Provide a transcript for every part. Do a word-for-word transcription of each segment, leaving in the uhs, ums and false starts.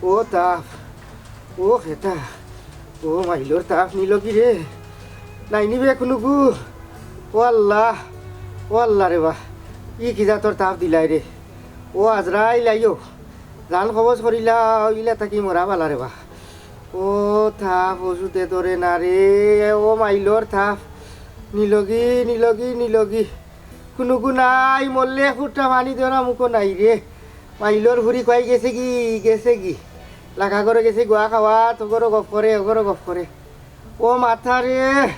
ও তাফ, ও খেতা, ও মাইলর তাফ নিল কি রে? নাই নিবে কুনুগু? ও আল্লাহ, ও আল্লাহ রে বা, ই কি জাতর তাফ দিলাই রে? ও আজরাইল আইও, জান কবজ করিলা, ইলা থাকি মরা বালা রে বা। ও তাফ ওষুধে ধরে না রে, ও মাইলর তাফ নিলগি, নিলগি, নিলগি। কুনুগু নাই, মরলে ফুটা পানি দেওয়া মুখো নাই রে। মাইলর ফুরি কই গেছে কি, গেছে কি? লাগা করে গেছে গুয়া খাওয়া, তো করে গফ করে, ও করে গফ করে। ও মাথা রে,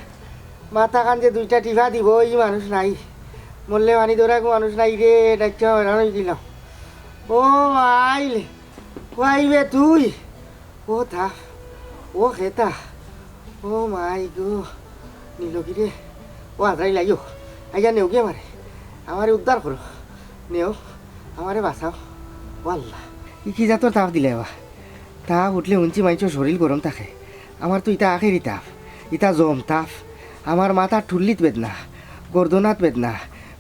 মাথা খান যে দুইটা টিফা দিব, ই মানুষ নাই। মরলে পানি দেওয়া মানুষ নাই রে, ডাকতে হয়রান হয়ে গেলাম। ও মাইল, কইবে তুই? ও তাফ, ও খেতা, ও মাই গো, নিলগি রে, ও আজরাইল আইও, আইয়া নেও গিয়া আমারে, আমারে উদ্ধার করো, নেও, আমারে বাঁচাও, ও আল্লাহ। ই কি জাতর তাফ দিলে বা? তাফ উঠলে হুনছি মাইনষর শরীর গরম থাকে, আমার তো ইতা আখেরি তাফ, ইতা জম তাফ, আমার মাথার ঠুল্লিত বেদনা, গর্দনাত বেদনা,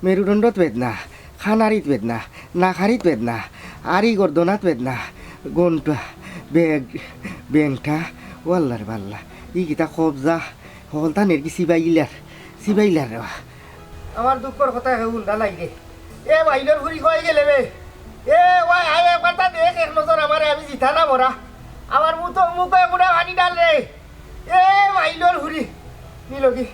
মেরুদণ্ডত বেদনা, খানারিত বেদনা, নাখারিত বেদনা, আরি গর্দনাত বেদনা, গন্টা, বেগ, বেংটা, ও আল্লাহ রে বা আল্লাহ, ই কিতা কবজা, হকলতা নেরকি সিবাইলার, সিবাইলার রে বা। আমার দুঃখর কথা কেউ হুনরা নাই রে। এ মাইলর ফুরি কই গেলে বে? এ ওয়াই, আয় একবার তা দেখ এক নজর আমারে, আমি জিতা না মরা। আমার মুতো মুখো এগুনা পানি ঢাল রে। এ মাইলর ফুরি। নিলগি।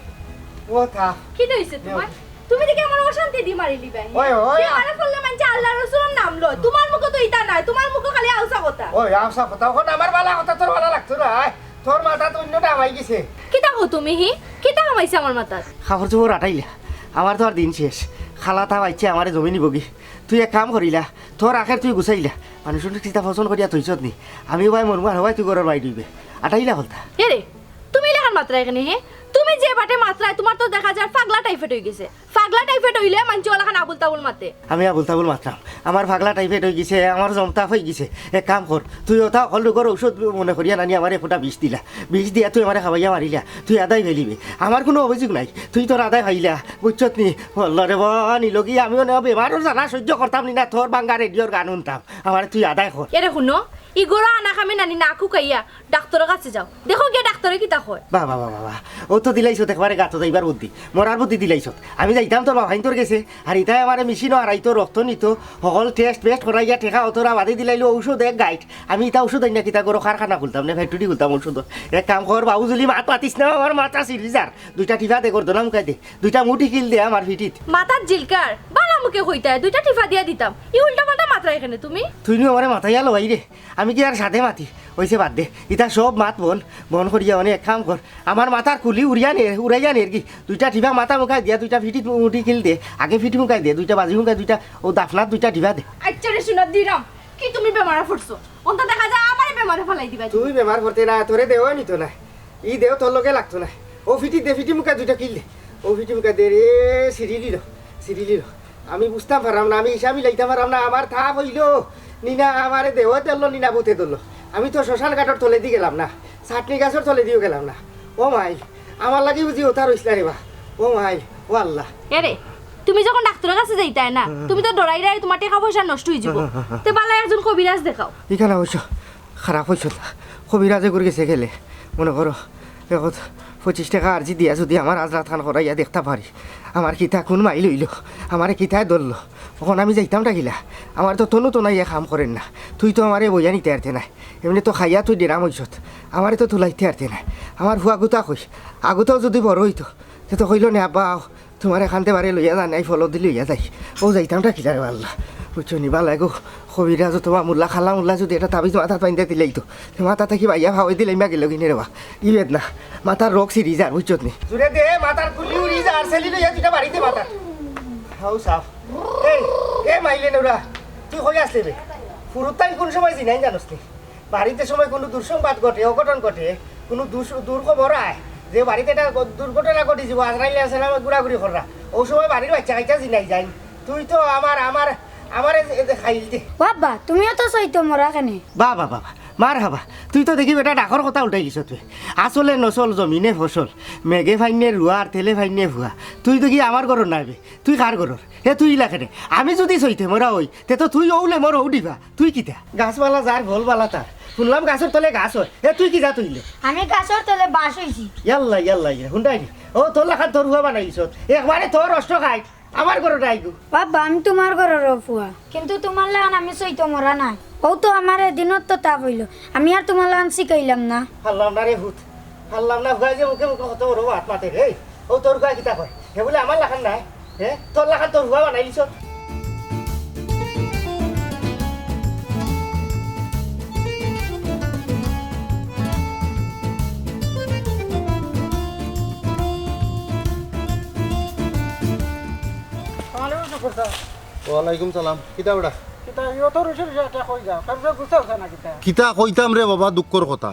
ও থা। কিতা অইছে তুমার? তুমি দেখি আমার অশান্তি দি মারিলি ভাই। ওই, ওই, তুমারে ফললে মানষে আল্লাহ রসুলর নাম লয়। তুমার মুখো তো ইতা নাই, তুমার মুখো খালি আউসা কথা। ওই, আউসা কথা। অখন আমার বালা কথা তোর বালা লাগতো না, আয়। তোর মাথাত অইন্য নাম আই গেছে। কিতা কও তুমি হি? কিতা কামাইছে আমার মাথাত? কাপড় চোপড় আটাইলা। আমার তো আর দিন শেষ। খালা তা বাইচ্ছে আমারে জমি নিবগি। তুই এক কাম করিলা, তোর আখের তুই গুছাইলা। মানুষর কিতা পছন্দ করিয়া থইছত নি? আমি ভাই মরমু আর হবাই তুই ঘরর বাইরে অইবে। আটাইলা হলতা। এ রে, তুমি ইলাখান মাতরায় কেনে হে? তুমি যে বাটে মাতরায়, তুমার তো দেখা যার পাগলা টাইফয়েড অই গেছে। পাগলা টাইফয়েড অইলে মানষে অলাখান আবুল তাবুল মাতে। আমি আবুল তাবুল মাতরাম? আমার পাগলা টাইফয়েড অই গেছে, আমার জমতাফ অই গেছে। এক কাম কর, তুই ওটা হকল রোগর ঔষধ মনে করিয়া নানি আমারে একটা বিষ দিলা। বিষ দিয়া তুই আমারে খাওয়াইয়া মারিলা। তুই আদায় পাইলিবে। আমার কুনু অভিযোগ নাই। তুই তোর আদায় পাইলা, বুঝছত নি? আল্লাহ রে বা, নিলগি আমি অনে বেমারর জ্বালা সহ্য করতাম নি না, তোর বাঙ্গা রেডিওর গান হুনতাম। আমারে তুই আদায় কর। এরে হুনো, ই গরো আনা খামে নানি না খুকাইয়া ডাক্তরর কাছে যাও। দেখো গিয়া ডাক্তরে কিতা কয়। বাহ, বাহ, বাহ, বাহ, বাহ। ও তো দিলাইছত একবারে গাতো যাইবার বুদ্ধি। মরার বুদ্ধি দিলাইছত। আমি যাইতাম তোর বাবাইন্তর গেছে। আর ইতায় আমারে মেশিনও হারাইতো, রক্ত নিতো, হকল টেস্ট পেস্ট করাইয়া টেকা অতরা বাদে দিলাইলো ঔষধ এক গাইট। আমি ইতা ঔষধ আইনা কিতা করো, কারখানা খুলতাম না, ফ্যাক্টরি খুলতাম ঔষধ। এক কাম কর, বাবু জুলি মাত মাতিস না, আমার মাথা সিরিজার। দুইটা টিফা দে, গর্দনা মুখাই দে। দুইটা মুঠি কিল দে আমার ফিটিত। মাথাত জিলকার, বালা মুখে কইতায়, দুইটা টিফা দিয়া দিতাম। ই উল্টা পাল্টা মাতরায় কেনে তুমি। তুই নু আমারে মাথাইয়া লওয়াই রে। আমি কি আর সাধে মাতি? অইছে বাদ দে। ইতা সব মাত বন, বন করিয়া অনে এক কাম কর। আমার মাথার কুলি উড়িয়া নে, উড়াইয়া নের কি? দুইটা টিফা মাথা মুখাই দিয়া, দুইটা ফিটিত মুঠি কিল দে। আগে ফিটি মুখাই দে, দুইটা বাজি মুখাই, দুইটা ও দাফনাত দুইটা টিফা দে। আচ্ছা রে, শুনো দিরাম। কি তুমি বেমারে পড়ছো? অন্ত দেখা যায় আমারে বেমারে ফালাই দিবা। তুই বেমার পড়তে না, তোরে দেওয়া নিত না। ই দেও তোর লগে লাগতো না। ও ফিটি দে, ফিটি মুখাই দুইটা কিল দে। ও ফিটি মুখাই দে রে, সিরিলিল, সিরিলিল। আমি বুঝতাম পারাম না, আমি হিসাব মিলাইতাম পারাম না, আমার তাফ অইলো, নি না আমারে দেওয়া ধরলো, নি না ভূতে ধরলো। আমি তো শ্মশান ঘাটর তলেদি গেলাম না, চাটনি গাছর তলেদিও গেলাম না। ও মাই, আমার লাগি বুঝি ওটা রইছলা রে বা। ও মাই, ও আল্লাহ। এরে, তুমি যখন ডাক্তরর কাছে যাইতায় না, তুমি তো ডরাইরায় তুমার টেকা পয়সা নষ্ট অই যিবো। তে বালা একজন কবিরাজ দেখাও। ইখান অবশ্য খারাপ অইছে না। কবিরাজে করে গেছে গেলে, মনে করো, এখন পঁচিশ টেকা আরজি দিয়া যুদি আমার আজরাত খান করাইয়া দেখতা পারি, আমার কিতা কুন মাইল অইলো, আমারে কিতায় ধরলো, অখন আমি যাইতাম ডাকিলা। আমার তো তনু তো নাই, এ কাম করের না। তুই তো আমারে বইয়া নিতে পারতে না, এমনে তো খাইয়া তুই ডেরাম অইছত, আমারে তো তুলাইতে পারতে না। আমার ফুয়া গুতা কই, আগুতাও যুদি বড় অইতো, তে তো কইলো নে, "আব্বা, আও, তুমারে কানতে বারে লইয়া যান, এই ফলদি লইয়া যাই।" ও যাইতাম ডাকিলা রে আল্লাহ, বুঝছো নি? বালা গো, কবিরাজ অথবা মুল্লা, কালা মুল্লা যুদি একটা তাবিজ মাথাত বাইন্দা দিলাইতো, তে মাথা থাকি বাইয়া ফাওয়াই দিলাইমা গেলো গিনে রে বা। ই বেদনা, মাথার রগ সিরিজার, বুঝছত নি? জুরে দে, মাথার কুলি উড়ি যার, সেলি লইয়া দুইটা বাড়িতে মাথা। হাউ সাফ। এই, এ মাইলে নুরা, তুই কই আছলে বে? ফুরুত্তাইন কুন সময় জিনাইন জানোস নি? বাড়িত যে সময় কুনু দুঃসংবাদ ঘটে, অঘটন ঘটে, কুনু দুষ-, দুর্খবর আয়, যে বাড়িত একটা গ-, দুর্ঘটনা ঘটি যিবো, আজরাইল আলাইহিস সালামে ঘুরাঘুরি কররা, অউ সময় বাড়ির বাইচ্চা কাইচ্চা জিনাই যাইন। তুই তো আমার, আমার, আমারে যে, যে খাইল দে। ও আব্বা, তুমিও তো সইতো মরা কেনে? বাহ, বাহ, বাহ, বাহ। মারহাবা, তুই তো দেখি বেটা ডাকর কথা উল্টাই দিছত তুই। আসলে নসল জমিনে ফসল, মেঘে ফাইন্নে রুয়ার, তেলে ফাইন্নে ফুয়া। তুই দেখি আমার ঘরর নায় বে, তুই কার ঘরর? এ তুই ইলা কেনে? আমি যুদি সইতে মরা অই, তে তো তুই অউ লেমর অউ ডিবা। তুই কিতা? গাছ বালা যার, ফল বালা তার। হুনলাম গাছর তলে গাছ অয়। এ তুই কিতা তুইলে? আমি গাছর তলে বাস অইছি। ইয়াল্লা, ইয়াল্লা, ইয়াল্লা। হুনরায়নি? অউ তোর লাখান তোর ফুয়া বানাই দিছত। একবারে তোর অষ্ট খাই। আমার ঘরো নাই গো। বাবা, আমি তুমার ঘরর ফুয়া। কিন্তু তুমার লাখান আমি সইতে মরা নায়। অউ তো আমার এদিনর তো তাপ অইলো। আমি আর তুমার লাখান শিখাইলাম না। হারলাম না রে হুত। হারলাম না, ফুয়ায় যে মুখে মুখে কত বড় মাত মাতে রে। অউ তোর ফুয়া কিতা কয়? হে বুলে আমার লাখান নায়। হে? তোর লাখান তোর ফুয়া বানাই দিছত। আসসালামু আলাইকুম, শুকুর স্যার। ওয়ালাইকুম সালাম। কিতা বেটা? কিতা, ইও তো রুশে রুশে একটা কই যাও। কারণ গুছাও না কিতা? কিতা কইতাম রে বাবা, দুঃখর কথা।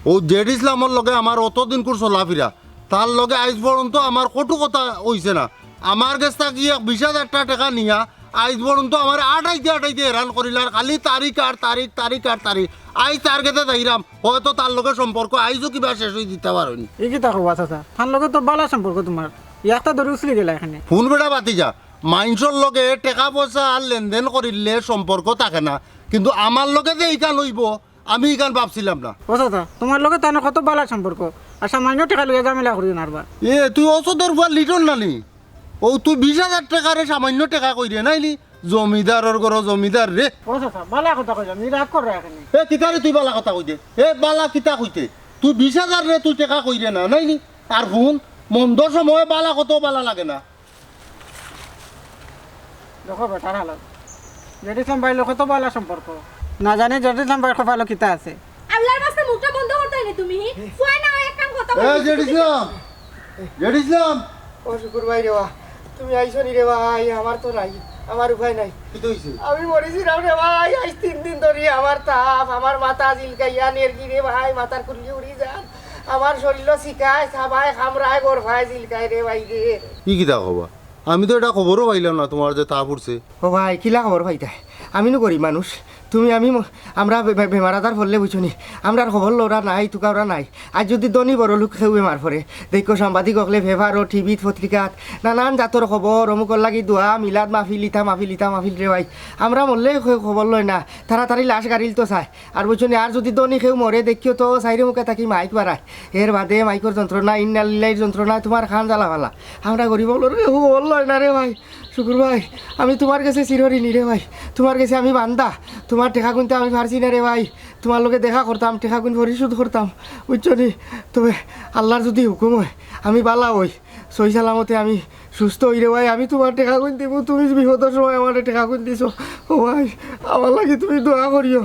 অউ জেড ইসলামর লগে আমার অতদিনকুর চলাফিরা, তার লগে আইজ পর্যন্ত আমার কটু কথা অইছে না। আমার গেছ থাকি এক বিশ হাজার টা টেকা নিয়া আইজ পর্যন্ত আমারে আটাইতে আটাইতে হেরান করিল, আর খালি তারিখ আর তারিখ, তারিখ আর তারিখ। আইজ তার গেছে যাইরাম, হয়তো তার লগে সম্পর্ক আইজও কিবা শেষ অই দিতা পারইন। ই কিতা কও চাচা? তার লগে তো বালা সম্পর্ক তুমার, একটা ধরি উছলি গেলা এখানে। হুন বেটা বাতিজা, মাইনষর লগে টেকা পয়সা আর লেনদেন করিলে সম্পর্ক থাকে না, কিন্তু আমার লগে যে ইখান অইবো, আমি ইখান ভাবছিলাম না। ও চাচা, তুমার লগে তান কত বালা সম্পর্ক, আর সামাইন্য টেকা লইয়া ঝামেলা করিও না আরবার। এ, তুই অসদর ফুয়া লিটন নানি? অউ তুই বিশ হাজার টেকারে সামাইন্য টেকা কইরে নাইনি? জমিদারর ঘরো জমিদার রে। ও চাচা, বালা কথা কইলাম, নি রাগ কররা এখানে। এ, কিতারে তুই বালা কথা কইতে? এ, বালা কিতা কইতে? তুই বিশ হাজাররে তুই টেকা কইরে না, নাইনি? আর হুন, মন্দ সময় বালা কত বালা লাগে না। দেখো বেটার হালত। জেড ইসলাম ভাইর লগে তো বালা সম্পর্ক। না জানি জেড ইসলাম ভাইর কপালো কিতা আছে। আল্লার ওয়াস্তে মুখটা বন্ধ করতায় নি তুমি? ফুয়ায় না অয় এক কান কথা এ, কইতে। জেড ইসলাম! জেড ইসলাম! ও শুকুর ভাই রে বা, তুমি আইছো নি রে ভাই? আমার তো নাই, আমার উপায় নাই। কিতা অইছে? আমি মরিছিলাম রে ভাই, আইজ তিন দিন ধরি আমার তাপ, আমার মাথা ঝিলকাইয়া নেরগি রে ভাই, মাথার খুলি উড়ি যার। আমার শরীলো শিকায়, সাবায়, খামড়ায়, গরফায় ঝিলকায় রে ভাই রে। ই কিতা কবা? আমি তো ইটা খবরও পাইলাম না তুমার যে তাপ উঠছে। ও ভাই, কিলা খবর পাইতায়? আমি নু গরিব মানুষ, তুমি আমি ম-, আমরা বে-, বে-, বেমার আজার পড়লে বুঝছো নি, আমরার খবর লওরা নাই, তুকাওরা নাই। আইজ যুদি ধনী বড় লোক কেউ বেমার পড়ে, দেখো সাংবাদিক অকলে পেপারো, টিভিত, পত্রিকাত নানান জাতর খবর, অমুকর লাগি দোয়া, মিলাদ মাহফিল, ইতা মাহফিল, ইতা মাহফিল রে ভাই। আমরা মরলে কেউ খবর লয় না, তাড়াতাড়ি লাশ গাড়িল তো চায়। আর বুঝছো নি, আর যুদি ধনী কেউ মরে দেখিও তো চাইরো মুখে থাকি মাইক বাড়ায়। এর বাদে মাইকর যন্ত্রণা, ইন্নালিল্লাহির যন্ত্রণা, তুমার কান জ্বালা ফালা। আমরা গরিব অকলর কেউ খবর লয় না রে ভাই। শুকুর ভাই, আমি তুমার গেছে চিরঋণী রে ভাই। তুমার গেছে আমি বান্দা। তুমার টেকা গুনতে আমি পারছি না রে ভাই। তুমার লগে দেখা করতাম, টেকা গুন পরিশোধ করতাম, বুঝছো নি? তবে আল্লার যুদি হুকুম অয়, আমি বালা অই, সহি সালামতে আমি সুস্থ অই রে ভাই, আমি তুমার টেকা গুন দিমু, তুমি বিপদর সময় আমারে টেকা গুন দিছো। ও ভাই, আমার লাগি তুমি দোয়া করিও,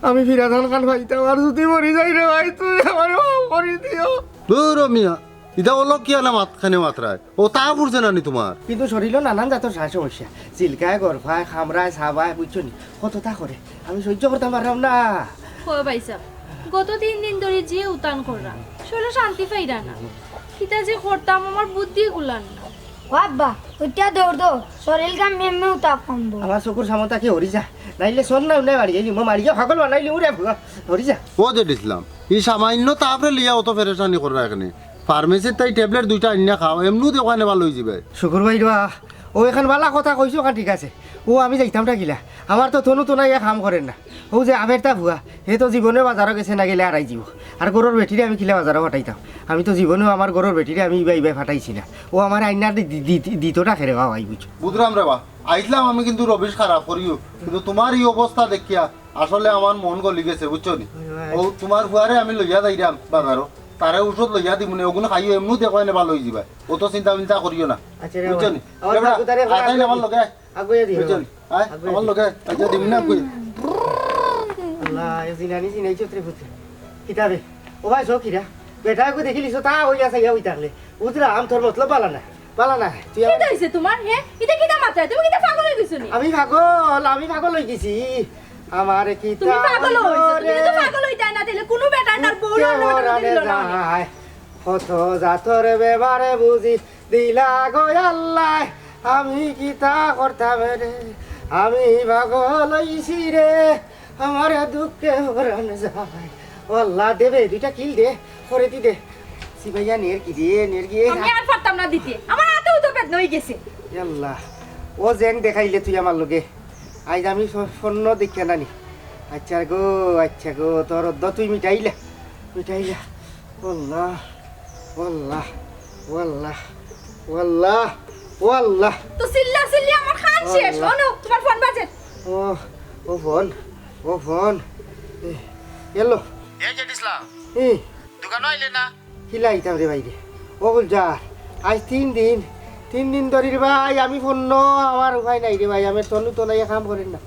আমি ফিরাদ খান পাইতাম, আর যুদি মরি যাই রে ভাই, তুমি আমারে মাফ করি দিও। দুরো মিয়া, ইটা অলক্ষিয়া না মাতখানে মাতরায়। ও তাপ উঠছে না নি তুমার? কিন্তু শরীলো নানান জাতর সা-, সমস্যা। ঝিলকায়, গরফায়, খামড়ায়, সাবায়, বুঝছো নি? কততা করে। আমি সহ্য করতাম পাররাম না। ও ভাইসাব, গত তিন দিন ধরি যে উতান কররা, শরীলো শান্তি পাইরা না। কিতা যে করতাম, আমার বুদ্ধি কুলার না। ও আব্বা, উঠিয়া দৌড় দেও, শরীলখান এমনেউ তাপ কমবো। আমার চকুর সামনে থাকি হরি যা, নাইলে সন্ধ্যা উন্নায় বাড়ি যাইলি, মো মারিয়া পাগল বানাইলি, উরে ভুয়া, হরি যা। ও জেড ইসলাম, ই সামান্য তাপরে লইয়া অত পেরেশানি কররা কেনে? ফার্মেসির তাই ট্যাবলেট দুইটা আনিয়া খাও, এমনেউ দেখবায়নে ভালা অইযিবায়। শুকুর ভাই রে বা, অউ এখান ভালা কথা কইছো, অখান ঠিক আছে। অউ আমি যাইতামটা কিলা? আমার তো তনু তনাইয়ে কাম করের না। অউ যে আবেরতা ফুয়া, হে তো জীবনেও বাজারো গেছে না, গেলে আরাই যিবো। আর ঘরর বেটিরে আমি কিলা বাজারো পাঠাইতাম? আমি তো জীবনেও আমার ঘরর বেটিরে আমি ইবায় ইবায় পাঠাইছি না। অউ আমারে আইন্না দি-, দি-, দি-, দিতোটা কেরে বা ভাই, বুঝছো? বুঝরাম রে বা, আইছলাম আমি কিন্তু রবিশ খারাপ করিও, কিন্তু তুমার ই অবস্থা দেখিয়া আসলে আমার মন গলি গেছে, বুঝছো নি? অয়, অয়। অউ তুমার ফুয়ারে আমি লইয়া যাইরাম বাজারো, তারে ঔষধ লইয়া দিমুনে, অগুন খাইও, এমনেউ দেখবায়নে ভালা অইযিবায়। অত চিন্তা মিন্তা করিও না, আচ্ছা রে বুঝছো বা। নি? আমার এ বেটা, ফাকুদারে আয়, আয়, আগুয়া আমার দিও। লগে আয়। আগুয়া দিও। বুঝছো নি? আয়, আগুয়া আমার দিও। লগে আয়, আচ্ছা, দিমু না কই? আল্লাহ, এ জিনানি জিনাই চত্রে পুত্রে। কিতা রে? ও ভাই, সব কিরা? বেটা একটু দেখিলিছো, তা অইয়া চাইয়া অই থাকলে। বুঝরাম, তোর মতলব বালা না। বালা না, তুই কিতা অইছে তুমার, হে? ইতা কিতা মাতরায়? তুমি কিতা পাগল অই গেছো নি? আমি পাগল, আমি পাগল অই গেছি। আমারে কিতা তুমি পাগল অইছো, তুমি যদি পাগল অইতায় না, তাইলে কুনু বেটায় তার বউরে অন্য বেটার লগে দিলো না। কত জাতর বেমারে বুঝি দিলা গো আল্লায়, আমি কিতা করতাম রে, আমি পাগল অইছি রে। আমার দুঃখে পরাণ যায়। ও আল্লাহ, দে বে, দুইটা কিল দে, করে দি দে। সিপাইয়া নের কি দে, নের কি, এ আমি আর পারতাম না দিতে, আমার আতেউ তো বেদনা অইগেছে। আল্লাহ, ও জেং দেখাইলে তুই আমার লগে। আইজ আমি স-, স্বর্ণ দেখিয়া নানি। আচ্ছা গো, আচ্ছা গো, তোর অদ্দ তুই মিটাইলা, মিটাইলা। ও আল্লাহ, ও আল্লাহ, ও আল্লাহ, ও আল্লাহ, ও আল্লাহ। তো চিল্লা চিল্লি আমার কান শেষ। আল্লাহ। অনু, তোমার ফোন বাজে। ও, ও ফোন, ও ফোন। এ, এলো। এ জেড ইসলাম, এ। দোকানো আইলে না? কিলা আইতাম রে ভাই রে। ও গুলজার, আইজ তিন দিন, তিন দিন ধরি রে ভাই, আমি ফোন ন, আমার উপায় নাই রে ভাই, আমি তনু তনাইয়া কাম করের না।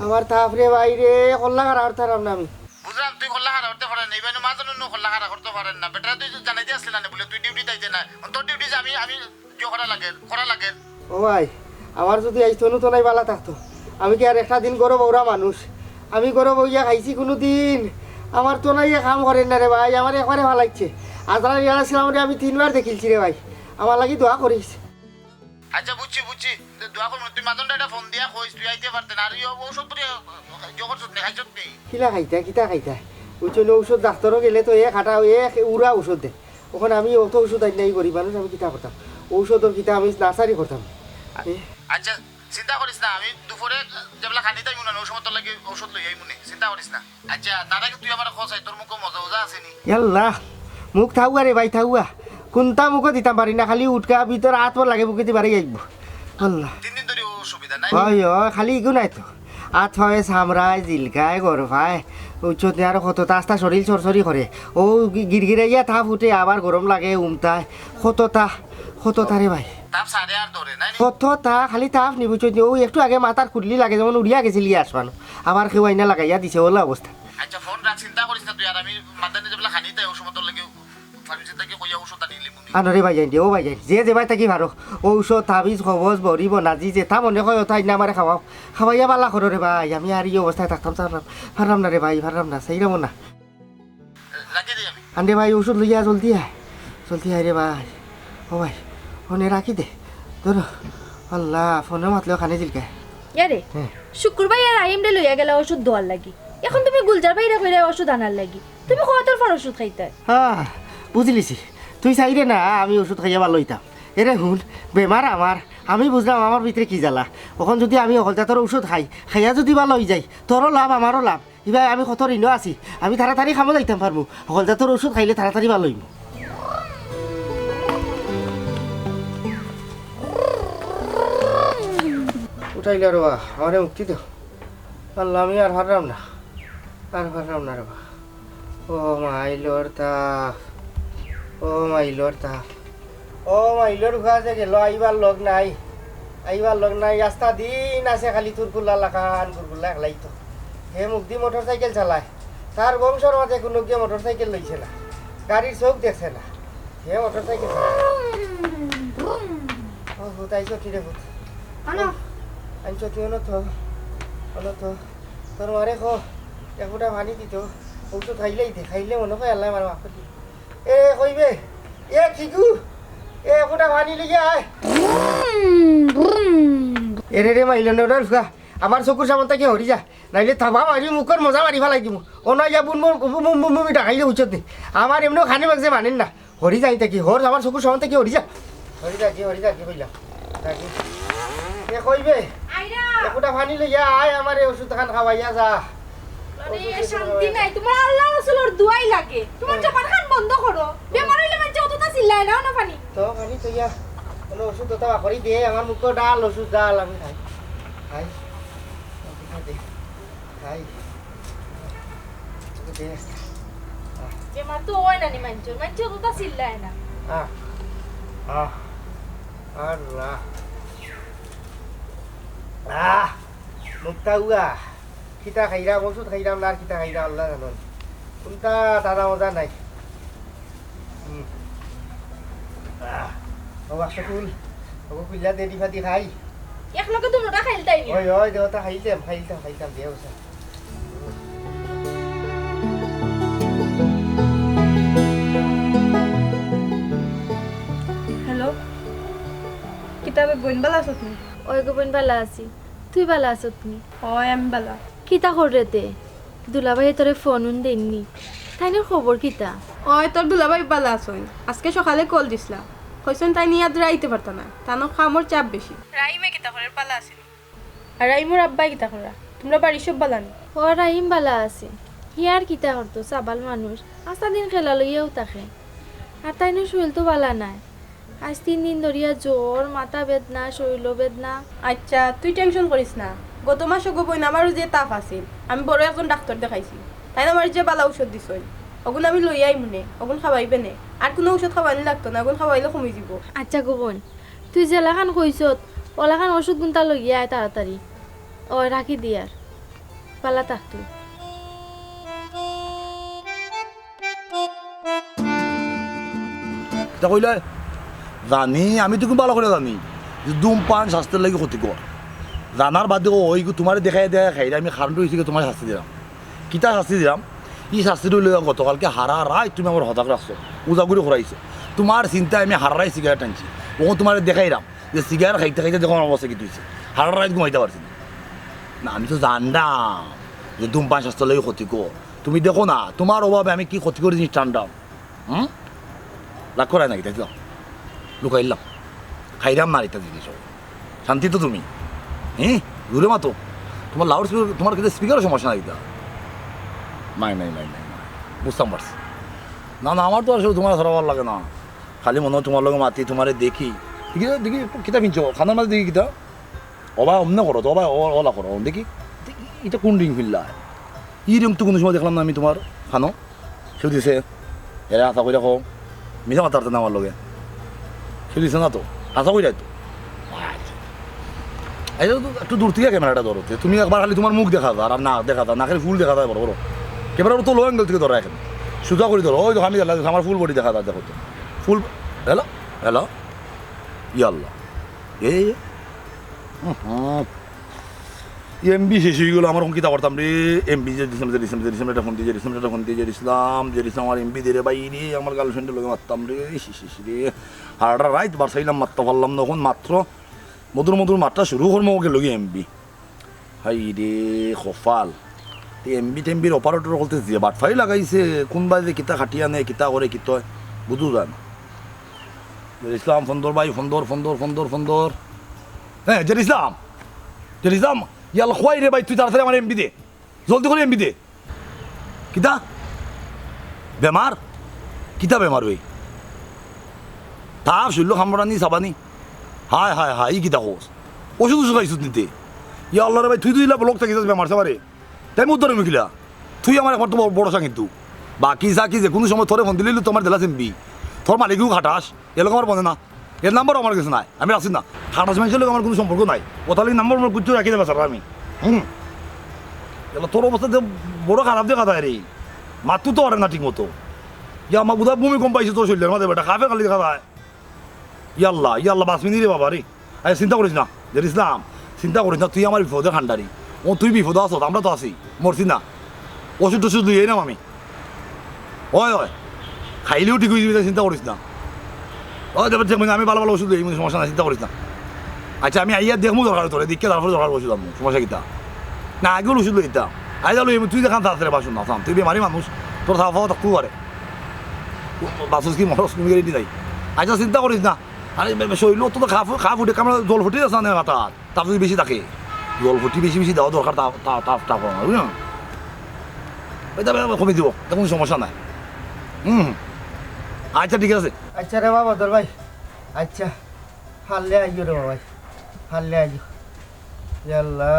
আমার তাপ রে ভাই রে, কল্লা খাড়া করতাম পাররাম না আমি। বুঝলাম, তুই কল্লা খাড়া করতে পাররে না, ইবাইনু মাজনু কল্লা খাড়া করতে পাররে না। বেটারে তুই জানাই দিয়া আসলে না নি বুলে, তুই ডিউটি যাইতে না। তোর ডিউটি যে আমি, আমি জো করা লাগে, করা লাগে। ও ভাই, আমার যুদি আইজ তনু তনাই বালা থাকতো, আমি কি আর একটা দিন ঘরো বউরা মানুষ? আমি ঘরো বইয়া খাইছি কুনু দিন? আমার তনাইয়ে কাম করের না রে ভাই, আমার একবারে ফালাইছে। আজরাইল আলাইহিস সালামরে আমি তিনবার দেখিলছি রে ভাই, আমার লাগি দোয়া করিস। আচ্ছা, বুঝছি, বুঝছি। তো দোয়া করমু, তুই মাজনরে একটা ফোন দিয়া কইস, তুই আইতে পারতে না। আর ই ঔষধ পত্র জো করছত নি, খাইছত নি? কিলা খাইতা, কিতা খাইতা? বুঝছো নি, ঔষধ ডাক্তরো গেলে তো এক আটা, এক উড়া ঔষধ দে। অখন আমি অত ঔষধ আইন নাই, গরিব মানুষ, আমি কিতা করতাম? ঔষধর কিতা আমি নার্সারি করতাম। এ? আচ্ছা, চিন্তা করিস না, আমি দুপুরে যেবলা খানি তাইমু না, অউ সময় তোর লাগি ঔষধ লই আইমু নে, চিন্তা করিস না। আচ্ছা, তার আগে তুই আমারে ক চাই, তোর মুখো মজা উজা আছে নি? ইয়াল্লা, মুখ থাউগা রে ভাই, থাউগা। কুনটা মুখো দিতাম পারি না, খালি উটকা ভিতর আত পর লাগে বুকেদি বাড়ি আইবো। আল্লাহ। তিন দিন ধরি অউ অসুবিধা নাই? অয়, অয়, খালি ইগু নায় তো। আত পাওয়ে চামড়ায়, জিলকায়, গরফায়। উচ্চতে আরো কততা আস্তা শরীল চরচরি করে। অউ গি-, গিরগিরাইয়া তাপ উঠে, আবার গরম লাগে, উমতায়। কততা, কততা রে ভাই। তাপ সারে আর ধরে নাই নি? কততা, খালি তাপ নি, বুঝছো নি? অউ একটু আগে মাথার খুল্লি লাগে, যেমন উড়িয়া গেছিল গিয়া আসমানো। আবার কেউ আইনা লাগাইয়া দিছে, অলা অবস্থা। আচ্ছা, ফোন রাখ, চিন্তা করিস না তুই, আর আমি মাদানে যেবলা খানি তাই অউ সময় তোর লাগি ফার্মেসি থাকি কইয়া ঔষধ আনি লিমু নি। আনো রে ভাইজান রে, ও ভাইজান, যে যেবায় থাকি পারো, ঔষধ, তাবিজ, কবজ, বড়ি, বনাজি, যেতা মনে কয় অতা আইনা আমারে খাওয়াও। খাওয়াইয়া বালা করো রে ভাই, আমি আর ই অবস্থায় থাকতাম পাররাম, পাররাম না রে ভাই, পাররাম না, চাইরামও না। রাখি দেই আমি। আন রে ভাই, ঔষধ লইয়া জলদি আয়, জলদি আয় রে ভাই। ও ভাই, ফোনে রাখি দে, ধরো। আল্লাহ, ফোনে মাতলেও খানি দিলকে। এরে, হ্যাঁ। শুকুর ভাই আর রাহিমরে লইয়া গেলা ঔষধ দেওয়ার লাগি। অখন তুমি গুলজার ভাইরে কইরায় ঔষধ আনার লাগি। তুমি কতর পর ঔষধ খাইতায়? হ্যাঁ, বুঝিলিছি। তুই চাইরে না, আমি ঔষধ খাইয়া বালা অইতাম। এরে হুন, বেমার আমার, আমি বুঝলাম আমার ভিতরে কি জ্বালা। অখন যুদি আমি হকল জাতর ঔষধ খাই, খাইয়া যুদি বালা অই যাই, তোরও লাভ, আমারও লাভ। ইবায় আমি কত ঋণো আছি, আমি তাড়াতাড়ি কামো যাইতাম পারমু। হকল জাতর ঔষধ খাইলে তাড়াতাড়ি বালা অইমু। উঠাইলা রে বা, আমারে মুক্তি দেও। আল্লাহ, আমি আর পাররাম না, আর পাররাম না রে বা। ও মাইলর তাপ, ও মাইলর তাপ, ও মাইলর ফুয়া যে গেল, আইবার লগ নাই, আইবার লগ নাই। আস্তা দিন আছে খালি তুরকুল্লা লাখান, তুরকুল্লা একলাই তো। হে মুখদি মোটর সাইকেল চালায়, তার বংশর মাঝে কুনুগিয়ে মোটর সাইকেল লইছে না, গাড়ির চউখ দেখছে না। হে মোটর সাইকেল চালায়। ও ফুত, আইছো কি রে ফুত? আনো। আনছো তুই, অনো থ, অনো থ। তোর মারে ক, এক ফুটা পানি দিতো, ঔষধ খাইলেই দে, খাইলে মনো কয় আল্লায় আমারে মাফ করি দিবো। এ কইবে, এ কিগু, এ ফুটা পানি লইয়া আয়। এরে রে মাইলর ফুয়া, আমার চকুর সামন থাকি হরি যা, নাইলে থাবা মারি মুখর মজা মারি ফালাই দিমু। অনো আইয়া বুন বুন, বুন বুন, বুন বুন, ইটা খাইলে উচিত নেই। আমার এমনেও খানি মাগজে মানেন না। হরি যাই থাকি, হর আমার চকুর সামন থাকি হরি যা। হরি যাগি, হরি যাগি কইলাম। যাগি। এ কইবে? আইরা। এ ফুটা পানি লইয়া আয়, আমারে ঔষধ খান খাওয়াইয়া যা। আরে, ঔষধ খান শান্তি খাওয়াইয়া যা। নাই, তোমার আল্লাহ রসুলর দোয়াই লাগে। তোমার হ্যাঁ। জবান খান বন্ধ করো। বেমার অইলে মানষে অততা চিল্লায় না, না পানি। তো পানি তো ইয়া, কোনো ঔষধ তো তা করি দে, আমার মুখো ডাল, ঔষধ ডাল, আমি খাই। খাই। খাই। দে। বেমার তো অয় না নি মানষর, মানষে অততা চিল্লায় না। আহ, আহ, আল্লাহ। আহ, মুক্তা উয়া। কিতা খাইরাম, ঔষধ খাইরাম না আর কিতা খাইরাম, আল্লাহ জানইন। কুনটা তাজা মজা নাই। হুম। আহ, ও বাক্স খুল। ওগো খুললা দে, দিফা দি খাই। এক লগে দুটা খাইলতাই নি? ওই, ওই, দে, ওটা খাইতাম, খাইতাম, খাইতাম, দে, ওটা। হ্যালো, কিতা বে বইন, বালা আছত নি? ওই গো বইন, বালা আছি, তুই বালা আছত নি? ওই আমি বালা। কিতা কররে তে? দুলাভাইয়ে তোরে ফোন উন দেইননি? তাইনর খবর কিতা? অয়, তোর দুলাভাই বালা আছইন। আজকে সকালে কল দিছলা, কইছইন তাইন ইয়াদ আইতে পারতা না, তানর কামর চাপ বেশি। রাহিমে কিতা করের, বালা আছেনি? আর রাহিমর আব্বায় কিতা কররা? তুমরা বাড়ির সব বালা নি? ও, রাহিম বালা আছে, হি আর কিতা করতো, সাবাল মানুষ, আস্তা দিন খেলা লইয়াউ থাকে। আর তাইনর শরীল তো বালা নায়, আইজ তিন দিন ধরিয়া জ্বর, মাথা বেদনা, শরীলো বেদনা। আইচ্ছা, তুই টেনশন করিস না। গত মাসো গো বইন আমারও যে তাপ আছিল, আমি বড় একজন ডাক্তর দেখাইছি। তাইন আমারে যে বালা ঔষধ দিছইন, অগুন আমি লইয়া আইমুনে, অগুন খাওয়াইবে নে। আর কুনু ঔষধ খাওয়ানি লাগতো না, অগুন খাওয়াইলে কমি যিবো। আইচ্ছা গো বইন, তুই যেলাখান কইছত, অলাখান ঔষধ গুনতা লইয়া আয় তাড়াতাড়ি। অয়, রাখি দি আর। বালা থাক তুই। কিতা কইলায়? জানি, আমি তো খুব বালা করি জানি যে ধূমপান স্বাস্থ্যর লাগি ক্ষতিকর। জানার বাদে অউ, অউ তুমারে দেখাইয়া দেখাইয়া খাইরাম, আমি কারণ অইছে গি তুমারে শাস্তি দিরাম। কিতা শাস্তি দিরাম? ই শাস্তিটা অইলো গতকালকে হারা রাইত তুমি আমারে হতাশ রাখছো, উজাগুড়ি করাইছো। তুমার চিন্তায় আমি হারা রাইত সিগারেট টানছি। অখন তুমারে দেখাইরাম যে সিগারেট খাইতে খাইতে দেখো আমার অবস্থা কিতা অইছে। হারা রাইত ঘুমাইতাম পারছি না। না, আমি তো জানরাম যে ধূমপান স্বাস্থ্যর লাগি ক্ষতিকর। তুমি দেখো না, তুমার অভাবে আমি কি ক্ষতিকর জিনিস টানরাম। হুম? রাগ করায় না কিতা? লুকাইলাম, খাইরাম না ইতা জিনিস। শান্তি তো তুমি? হুম? জুরে মাতো। তুমার লাউড স্পিকার, তুমার কিতা স্পিকারর সমস্যা না কিতা? নাই, নাই, নাই, নাই, নাই। বুঝতাম পারছি। না, না, আমার তো আসলে তুমার ছাড়া ভালা লাগে না। খালি মনো অয় তুমার লগে মাতি, তুমারে দেখি। দেখি, দেখি, কিতা ফিনছো? কানর মাঝে দেখি কিতা? ওবা অমনে করো তো, ওবা অ-, অলা করো। দেখি, দেখি, ইটা কুন রিং ফিনলা? ই রিং তো কুনু সময় দেখলাম না আমি তুমার কানো। কেউ দিছে? এরে হাছা করি কও। মিছা মাতরায় না আমার লগে। কেউ দিছে না তো? হাছা করি তো। আইচ্ছা। এই যে একটু দূর থাকি ক্যামেরাটা ধরো। তুমি একবার খালি তুমার মুখ দেখা যার, আর নাক দেখা যার, নাকর ফুল দেখা যায় বড় বড়। ক্যামেরার তো লো অ্যাঙ্গেল থাকি ধরো অখন। সুজা করি ধরো। অউ দেখো আমি দেখলাম, আমার ফুল বডি দেখা যার, দেখো তো। ফুল, হ্যালো? হ্যালো? ইয়াল্লা। এ, এ। হুম, হুম। এমবি শেষ অইগেলো, আমার অখন কিতা করতাম রে? এমবি যে দিছলাম, যে দিছলাম, যে দিছলাম, একটা ফোন দিয়া, যে দিছলাম, একটা ফোন দিয়া, যে দিছলাম, যে দিছলাম, আমার এমবি দে রে ভাই রে, আমার গার্লফ্রেন্ডর লগে মাততাম রে, ইস, ইস, ইস রে। হারাটা রাইত বারছাইলাম, মাততাম পারলাম না, অখন মাত্র মধুর মধুর মাতটা শুরু করমু, অউ গেলোগি এমবি। হায় রে কপাল। তে এমবি টেমবির অপারেটর অকলতে যে বাটফারি লাগাইছে, কুনবায় যে কিতা কাটিয়া নেয়, কিতা করে, কিতা অয়, বুঝা যায় না। জের ইসলাম, ফোন ধর ভাই, ফোন ধর, ফোন ধর, ফোন ধর, ফোন ধর। হ্যাঁ, জের ইসলাম, জের ইসলাম, ইয়াল্লা কই রে ভাই, তুই তাড়াতাড়ি আমার এমবি দে, জলদি করি এমবি দে। কিতা? বেমার? কিতা বেমার অয়? তাপ, শরীলো কামড়ানি, চাবানি? হায়, হায়, হায়, ই কিতা কস? ওষুধ ওষুধ খাইছত নি তে? ইয়াল্লা রে ভাই, তুই তো ইলা ব্লক থাকি যাস বেমার সেবারে। তাই মুখ ধরে মুখিলা। তুই আমার একমাত্র ব-, ভরসা কিন্তু। বাকি যা কি যে কুনু সময় তোরে ফোন দিলে তো আমার দেলা চিনবি। তোর মালিকও খাটাস, এর লগে আমার বনে না। এর নাম্বারও আমার গেছে নাই, আমি রাখছি না। খাটাস মানষর লগে আমার কুনু সম্পর্ক নাই। ও তাইলে নাম্বার আমার কুচ্ছু রাখি দেবে স্যার আমি। হুম। এলা তোর অবস্থা তো বড় খারাপ দেখা যায় রে। মাততো তো পারে না ঠিক মতো। ইয়া, আমার বুঝা ভূমিকম্প আইছে তোর শরীলর মাঝে বেটা, কাফের খালি দেখা যায়। ইয়াল্লা, ইয়াল্লা, বাঁচবি নি রে বাবা রে। আরে চিন্তা করিস না, জের ইসলাম, চিন্তা করিস না, তুই আমার বিপদর কান্ডারি। ও তুই বিপদো আছস, আমরা তো আছি, মরছি না। ওষুধ টষুধ লই আইরাম আমি। ওই, ওই, খাইলেও ঠিক অই যিবি, চিন্তা করিস না। ওই, দেখবে ঠিক অইবো, আমি ভালা ভালা ওষুধ লই আইমু, সমস্যা নাই, চিন্তা করিস না। আচ্ছা, আমি আইয়া দেখমু দরকার তোরে, দেখিয়া তারপরে দরকার ওষুধ আনমু, সমস্যা কিতা? না, আগেও ওষুধ লইতাম। আইয়া লই আইমু, তুই দেখান তাড়াতাড়ি বাসন না, থাম, তুই বেমারি মানুষ, তোর থাফা থাকতেও পারে। বাসস কি মরস, কুনু গ্যারান্টি নাই। আচ্ছা, চিন্তা করিস না। আরে, বে-, বে-, শরীলো তো খাফ, খাফ উঠে, কামড়া জল ফুটে আছে না মাথাত। তাপ যদি বেশি থাকে, জল ফুটি বেশি বেশি দেওয়া দরকার, তাপ, তাপ, তাপ, তাপ কমানোর, বুঝলেন? ওই তাপ কমে দিব, তেমন সমস্যা নাই। হুম, আচ্ছা, ঠিক আছে। আচ্ছা রে বাবা, বদর ভাই, আচ্ছা, হারলে আইও রে বাবা, হারলে আইও। ইয়াল্লা,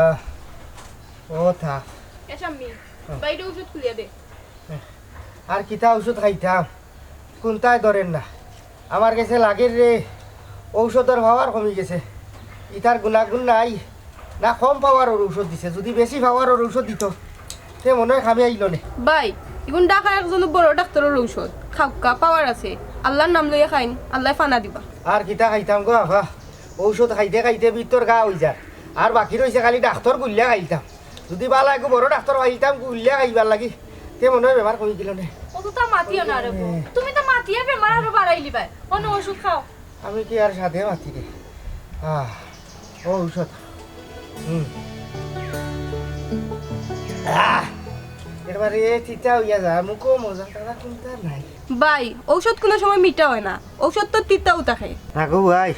ও থাক। এ শাম্মী, হ্যাঁ। বাইরে ওষুধ খুলিয়া দে। আর কিতা ওষুধ খাইতাম, কুনটায় ধরের না। আমার গেছে লাগের রে, ঔষধর পাওয়ার কমি গেছে। ইতার গুণাগুণ নাই, না কম পাওয়ারর ঔষধ দিছে। যদি বেশি পাওয়ারর ঔষধ দিত, তে মনে অয় কামে আইলো নে। ভাই, ইগুন ঢাকার একজন বড় ডাক্তরর ঔষধ। খাউক্কা, পাওয়ার আছে। আল্লার নাম লইয়া খাইন, আল্লায় ফানা দিবা। আর কিতা খাইতাম গো আফা, ঔষধ খাইতে খাইতে ভিতর গা অইযার। আর বাকি রইছে খালি ডাক্তর গুল্লা খাইতাম। যদি বালা একগু বড় ডাক্তর পাইতাম, গুল্লা খাইবার লাগি, তে মনে অয় বেমার কমি গেলো নে। অততা মাতিও না রে বউ। তুমি তো মাতিয়া বেমার আরো বাড়াইলিবায়। অনো ওষুধ খাও। আমি কি আর সাধে মাতি রে? আহ, ও ঔষধ। হুম। আহ, একবারে তিতা অইয়া যা, মুখো মজা তারা কুনতা নাই। ভাই, ঔষধ কুনু সময় মিঠা অয় না, ঔষধ তো তিতাউ থাকে। না গো ভাই,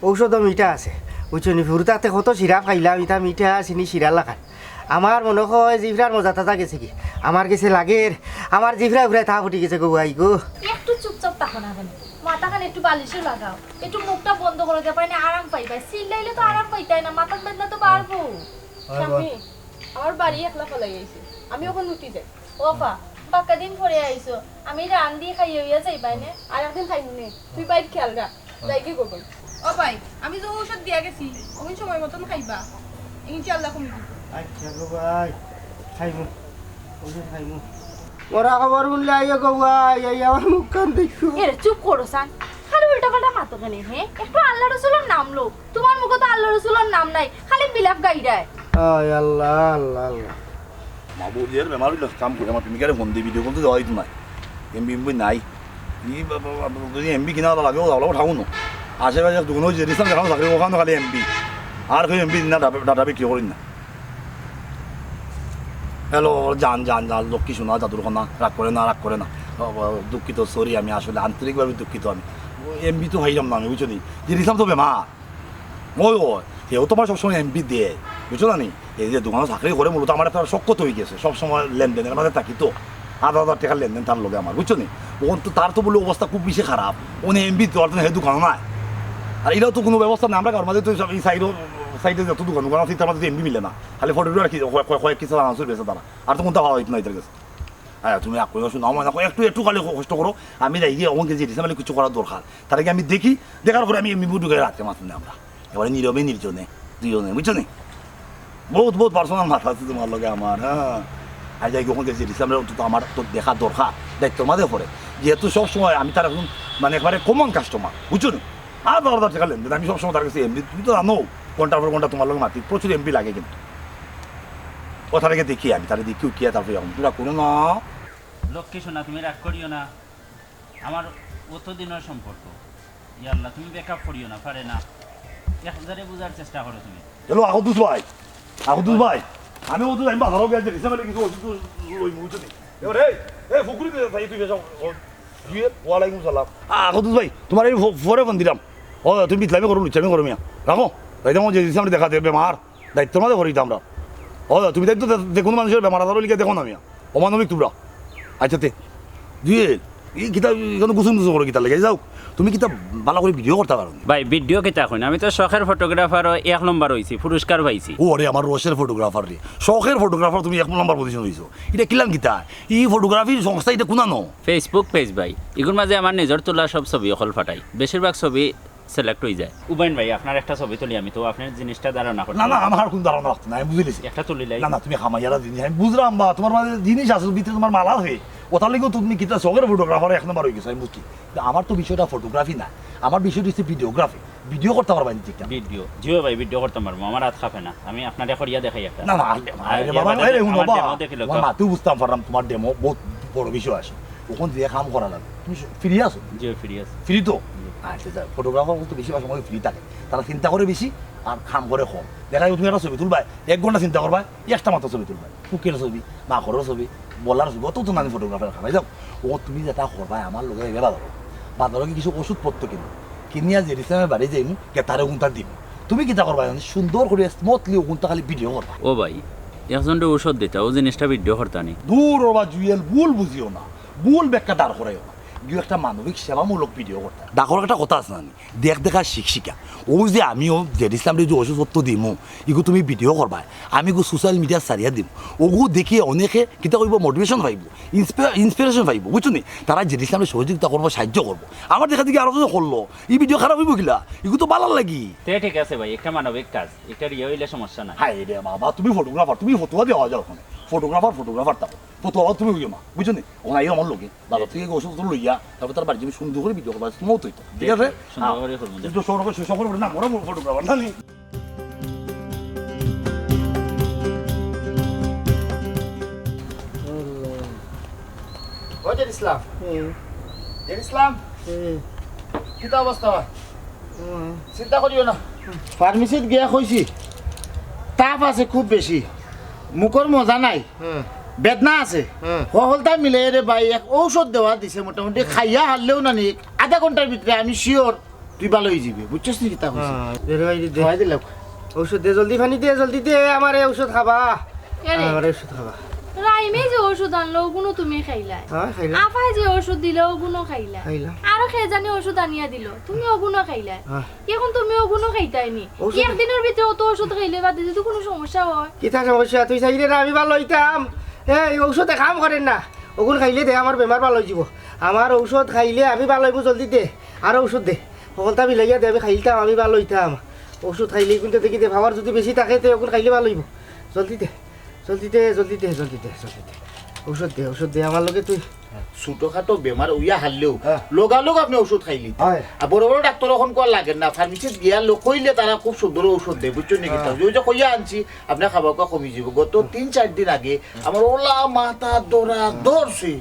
ঔষধও মিঠা আছে, বুঝছো নি? হুরুতাতে কত সিরা খাইলাম, ইতা মিঠা চিনি সিরা লাখান। আমার মনো কয় জিফরার মজা তাজা গেছে কি, আমার গেছে লাগের, আমার জিফরা উফরা তা ফুটি গেছে গো ভাই গো। একটু চুপচাপ থাকো না কেন, মাথাখান একটু বালিশে লাগাও, একটু মুখটা বন্ধ করো, যে পাইনে আরাম পাইবায়। চিল্লাইলে তো আরাম পাইতায় না, মাথার বেদনা তো বাড়বো। শাম্মী, আমার বাড়ি একলা ফালাই আইছি, আমি অখন উঠি যাই। ও আফা, বাক্কা দিন পরে আইছো, আমি রান্ধি খাইয়া অইয়া যাইবায় নে। আর একদিন খাইমু নে, তুই বাইর খেয়াল রাখ। যাইগি গো বইন। ও ভাই, আমি যে ঔষধ দিয়া গেছি, অখন সময় মতন খাইবা, ইনশাআল্লাহ কমি দিবো। আচ্ছা গো ভাই, খাইমু, ঔষধ খাইমু। মরা খবর হুনলে আইও গো ভাই, আইয়া আমার মুখখান দেখো। এরে চুপ করো সান, খালি উল্টা পাল্টা মাতো কেনে, হে? একটু আল্লাহ রসুলর নাম লও, তুমার মুখো তো আল্লাহ রসুলর নাম নাই, খালি বিলাপ গাইরায়। আয় আল্লাহ, আল্লাহ, আল্লাহ। মাবুদের বেমার অইলো, কাম করি আমার প্রেমিকারে ফোন দি, ভিডিও কল তো দেওয়া অইতো নায়। এমবি এমবি নাই। ই বা-, বা-, বা-, যদি এমবি কিনা লাগে, ও ভালো ঠাউন। আশেপাশে দোকান অইছে, রিসাম যেখানো চাকরি, ওখানো খালি এমবি। আর কেউ এমবি না, ডাটা, ডাটা বিক্রি করি না। হ্যালো, জান, জান, জান, লক্ষ্মী সোনা, জাদুর কণা, রাগ করে না, রাগ করে না। ও, ও, দুঃখিত, সরি, আমি আসলে আন্তরিকভাবে দুঃখিত আমি। ও, এমবি তো খাইলাম না আমি, বুঝছো নি? যে রিসাম তো বেমার। ওই, ওই, হেও তোমার সবসময় এমবি দেয়, বুঝছো না নি? এই যে দোকানো চাকরি করে মূলত আমার একটা শখ তো অই গেছে, সবসময় লেনদেন, এর মাঝে থাকি তো, হাজার হাজার টেকার লেনদেন তার লগে আমার, বুঝছো নি? অখন তো তার তো বুলে অবস্থা খুব বেশি খারাপ, অনে এমবি দেওয়ার জন্য হে দোকানো নাই। আর ইরাও তো কুনু ব্যবস্থা নাই, আমরা গাঁওর মাঝে তো সব ই সাইডো, সাইডে যত দোকান, দোকান আছে, তার মাঝে তো এমবি মিলে না, খালি ফটো আর কি, কয়-, কয়-, কয়েক কিছু আনাচুর বেচে তারা, আর তো কুনতা পাওয়া অইতো না ইতার গেছে। হ্যাঁ, তুমি রাগ করিও, হুনো, আমার একটু, একটু খালি কষ্ট করো, আমি যাই গিয়া অখন গেছি, রিসাম আলী কিছু করার দরকার। তার আগে আমি দেখি, দেখার পরে আমি এমবি ঢুকাই রাখতে মাত্র না আমরা। এবারে নীরবে নির্জনে, দুইজনে, বুঝছো নি? বহুত, বহুত personal মাত আছে তোমার লগে আমার, হ্যাঁ। আর যাই হোক, গেছি, রিসাম আলী অন্তত আমার তো দেখা দরকার, দায়িত্বর মাঝে পড়ে। যেহেতু সব সময় আমি তার একজন, মানে, একবারে common customer, বুঝছো নি? আর বারো হাজার টেকা লেনদেন, আমি সবসময় তার কাছে এমবি, তুমি তো জানো, ঘন্টার পর ঘন্টা তোমার লগে মাতি, প্রচুর এমবি লাগে কিন্তু। ও তার আগে দেখি আমি, তারে দেখি উকিয়া, তারপরে এখন পুরা কোনো না। লক্ষ্মী সোনা, তুমি রাগ করিও না, আমার অত দিনের সম্পর্ক। ইয়া আল্লাহ, তুমি বেকআপ করিও না, পারে না। এক হাজারে বুঝার চেষ্টা করো তুমি। হ্যালো, আকুদুস ভাই, আকুদুস ভাই, আমি অত যাই বাজারো গেছি, রিসাম আলী কিছু ওষুধ লই, বুঝছো নি? এবার এই, এই ফুকুরি দিয়ে যাই, তুই বেশ, ও, জুয়েল, ওয়ালাইকুম সালাম। আ, আকুদুস ভাই, তোমার এই ফো-, ফোনে ফোন দিলাম। ও, তুমি বিতলামি করো, লুচ্চামি করো মিয়া। রাখো, ভাই, দেখো, যে রিসাম আলী দেখা দেবে, বেমার। দায়িত্বর মাঝে করি আমরা। ও, তুমি দায়িত্ব দে-, যে কোনো মানুষের বেমার আজার অইলে দেখো না মিয়া। অমানবিক তোমরা। আচ্ছা, তে। জুয়েল, এই কিতা, এখানে গুছুম গুছুম করো কিতা লাগে? যাও, তুমি কিতা ভালা করি ভিডিও করতা পারো নি? ভাই, ভিডিও কিতা কইন? আমি তো শখের ফটোগ্রাফারও এক নম্বর অইছি, পুরস্কার পাইছি। ও রে, আমার রসের ফটোগ্রাফার রে। শখের ফটোগ্রাফার তুমি এক নম্বর পজিশন অইছো। ইটা কিলান কিতা? ই ফটোগ্রাফি সংস্থা ইটা কুনানো? Facebook পেজ ভাই। ইগুর মাঝে আমার নিজর তোলা সব ছবি অকল ফাটাই। বেশিরভাগ ছবি সিলেক্ট অই যায়। উবাইন ভাই, আপনার একটা ছবি তুলি আমি, তো আপনার জিনিসটা ধারণা করতে না, না, আমার কুনু ধারণা রাখতো না, আমি বুঝি লিছি। একটা তুলি লাই। না, না, তুমি খামাইয়ারা জিনিস, আমি বুঝলাম বা, তোমার মাঝে জিনিস আছে, ভিতরে তোমার মাল আছে, ওটার লাগেও তুমি কিতা শখের ফটোগ্রাফার এক নম্বর অই গেছো, আমি বুঝছি। কিন্তু আমার তো বিষয়টা ফটোগ্রাফি না, আমার বিষয়টা হচ্ছে ভিডিওগ্রাফি। ভিডিও করতা পারবা নি ঠিকঠাক? ভিডিও, জি ভাই, ভিডিও করতাম পারমু, আমার আত কাঁপে না। আমি আপনারে করিয়া দেখাই একটা। না, না, আরে, আরে, আরে, বাবা, আমার আরে, হুনো আমার বা, demo দেখি লোক। তোমার মাতেও বুঝতাম পারলাম, তোমার ডেমো বহুত বড় বিষয় আছে। অখন যে কাম করা লাগে, তুমি ফ্রি আছো? জি, ফ্রি আছি। ফ্রি তো? জি। আচ্ছা, যাক, ফটোগ্রাফার তো বেশিরভাগ সময় ফ্রি থাকে, তারা চিন্তা করে বেশি আর কাম করে কম। দেখা যায় তুমি একটা ছবি তুলবা, এক ঘন্টা চিন্তা করবা, একটা মাত্র ছবি তুলবা, পুকের ছবি, মাকড়র ছবি, বলার ছবি, অত তো নানি ফটোগ্রাফার খাবাই যাও। ও তুমি যেটা করবা আমার লগে এবার বাজারো, বাজারো গিয়া কিছু ওষুধপত্র কিনো, কিনিয়া যে রিসামে বাড়ি যাইমু, কে তারে ওগুনটা দিমু। তুমি কিতা করবা জানো? সুন্দর করে স্মুথলি ওগুনটা খালি ভিডিও করবা। ও ভাই, একজনরে ঔষধ দিতা, ও জিনিসটা ভিডিও করতা নি? দূর ওবা জুয়েল, ভুল বুঝিও না, ভুল ব্যাখ্যা দাঁড় করাইও না। গিয়ে একটা মানবিক সেবামূলক ভিডিও করতা। ডাকর একটা কথা আছে না নি? দেখ দেখা শিখ শিখা। ও যে আমিও জেড ইসলামরে যে ওষুধপত্র দিমু, ইগু তুমি ভিডিও করবা, আমি ইগু সোশ্যাল মিডিয়া ছাড়িয়া দিমু। ওগু দেখিয়া অনেকে কিতা কইবো, মোটিভেশন পাইবো, ইন্সপি-, ইন্সপিরেশন পাইবো, বুঝছো নি? তারা জেড ইসলামরে সহযোগিতা করবো, সাহায্য করবো। আমার দেখা দেখি আরো জন করলো, ই ভিডিও খারাপ অইবো কিলা? ইগু তো ভালার লাগি। তে ঠিক আছে ভাই, একটা মানবিক কাজ, একটা ইয়ে অইলে সমস্যা নাই। হায় রে বাবা, তুমি ফটোগ্রাফার, তুমি ফতুয়া দেওয়া যাও ওখানে। ফটোগ্রাফার, ফটোগ্রাফার থাকো। ফতুয়া তুমি অইও না, বুঝছো নি? ওখানে আইও আমার লগে। বাজার থেকে ওষুধ লইয়া, তারপর তার বাড়ি যাবি সুন্দর করে ভিডিও করবা, স্মুথ অইতো। ঠিক আছে? সুন্দর হ্যাঁ। করে করবো। একটু শহর, শহর করে না, আমরা ফটোগ্রাফার না নি। ও জেড ইসলাম। হুম। জেড ইসলাম। হুম। কিতা অবস্থা? হুম। চিন্তা করিও না। ফার্মেসিত গিয়া কইছি, তাপ আছে খুব বেশি, মুখর মজা নাই। হুম। বেদনা আছে। হকলতা মিলে রে ভাই, এক ঔষধ দেওয়া দিছে, মোটামুটি খাইয়া হারলেও না নি, আধা ঘন্টার ভিতরে আমি sure তুই ভালা অইযিবে, বুঝছস নি কিতা কইছি? হ্যাঁ, দে রে ভাই, দে, দে। খাওয়াই দিলাম। ঔষধ দে, জলদি পানি দে, জলদি দে, আমারে ঔষধ খাবা। এরে। আমারে ঔষধ খাবা। রাইমে যে ঔষধ আনলো, ওগুনও তুমি খাইলায়। হ্যাঁ, খাইলাম। আফায় যে ঔষধ দিলো, ওগুনও খাইলায়। খাইলাম। আরো কে জানি ঔষধ আনিয়া দিলো, তুমি ওগুনও খাইলায়। হ্যাঁ। এখন তুমি ওগুনও খাইতায় নি। ঔষধ একদিনর ভিতরে অত ঔষধ খাইলে বাদে যদি কুনু সমস্যা অয়। কিতা সমস্যা? তুই চাইরে না আমি ভালা অইতাম। এই ঔষধে কাম করের না। ওগুন খাইলে দে আমার বেমার ভালা অইযিবো। আমার ঔষধ খাইলে আমি ভালা অইমু, জলদি দে। আরো ঔষধ দে। হকলতা মিলাইয়া দে, আমি খাইলতাম, আমি ভালা অইতাম। ঔষধ খাইলে কিন্তু দেখি দে, power যদি বেশি থাকে, তে ওগুন খাইলে ভালা অইবো। জলদি দে, জলদি দে, জলদি দে, জলদি দে, জলদি দে। ঔষধ দে, ঔষধ দে, আমার লগে তুই। ছোটখাটো বেমার অইয়া হারলেও হ্যাঁ। লগালগ আপনে ঔষধ খাইলিতা। হয়। আর বড় বড় ডাক্তর অখন কোয়া লাগে না, pharmacy-ত গিয়া লোক কইলে তারা খুব সুন্দর ঔষধ দেয়, বুঝছইন নি কিতা? হ্যাঁ। ওই যে কইয়া আনছি, আপনে খাবা কোয়া কমি যাইবো। গত তিন চাইর দিন আগে আমার ওলা মাথা ধরা ধরছে,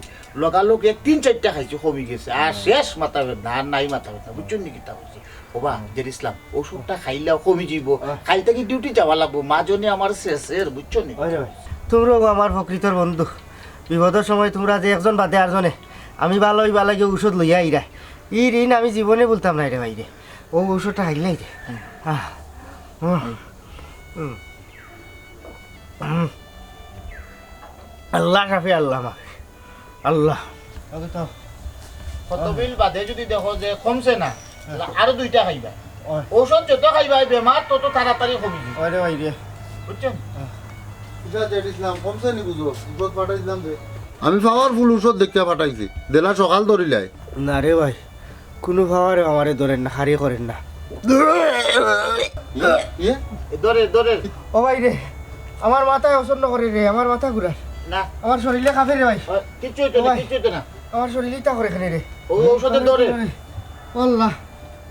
লগালগ এক তিন চাইরটা খাইছি, কমি গেছে। আর শেষ মাথা ব্যথা, আর নাই মাথা ব্যথা, বুঝছইন নি কিতা কইছি? ওবা, জের ইসলাম, ঔষধটা খাইলেও কমি যাইবো। হ্যাঁ। কাইল থাকি duty যাওয়া লাগবো, মাজনে আমার শেষের, বুঝছো নি? ওই রে ভাই, তুমরাও আমার প্রকৃতর বন্ধু। বিপদর সময় তুমরা যে একজন বাদে আরজনে, আমি ভালা অইবার লাগি ঔষধ লইয়া আইরায়। ই ঋণ আমি জীবনে ভুলতাম নায় রে ভাইরে। ও ঔষধটা খাইলাই রে। আহ। হুম। হুম। হুম। আল্লাহ কাফি, আল্লাহ মাফি। আল্লাহ। ওকে তো। কত বিল বাদে যদি দেখো যে কমছে না, হ্যাঁ। আরো দুইটা খাইবা। ওই। ঔষধ যত খাইবা, এই বেমার তত তাড়াতাড়ি কমি যাইবো। ওই রে ভাই রে। বুঝছো? হ্যাঁ। ইটা জের ইসলাম, কমছে নি বুঝো? ঔষধ পাঠাইছিলাম যে। আমি powerful ঔষধ দেখিয়া পাঠাইছি। দেলা সকাল ধরিলাই। না রে ভাই, কুনু power-এ আমারে ধরের না, হারি করের না। ইয়ে? এ, ধরে, ধরে। ও ভাই রে, আমার মাথায় অসন্ন করে রে, আমার মাথা ঘুরার। না। আমার শরীরে কাঁপে রে ভাই। ও, কিচ্ছু অইতো না, ও ভাই। কিচ্ছু অইতো না। আমার শরীরে ইতা করে কেনে রে। ও, ঔষধে ধরে। ও আল্লাহ,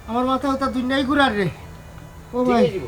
আমার মাথা অতা দুনিয়াই ঘুরার রে। ও ঠিক ভাই। অইযিবো।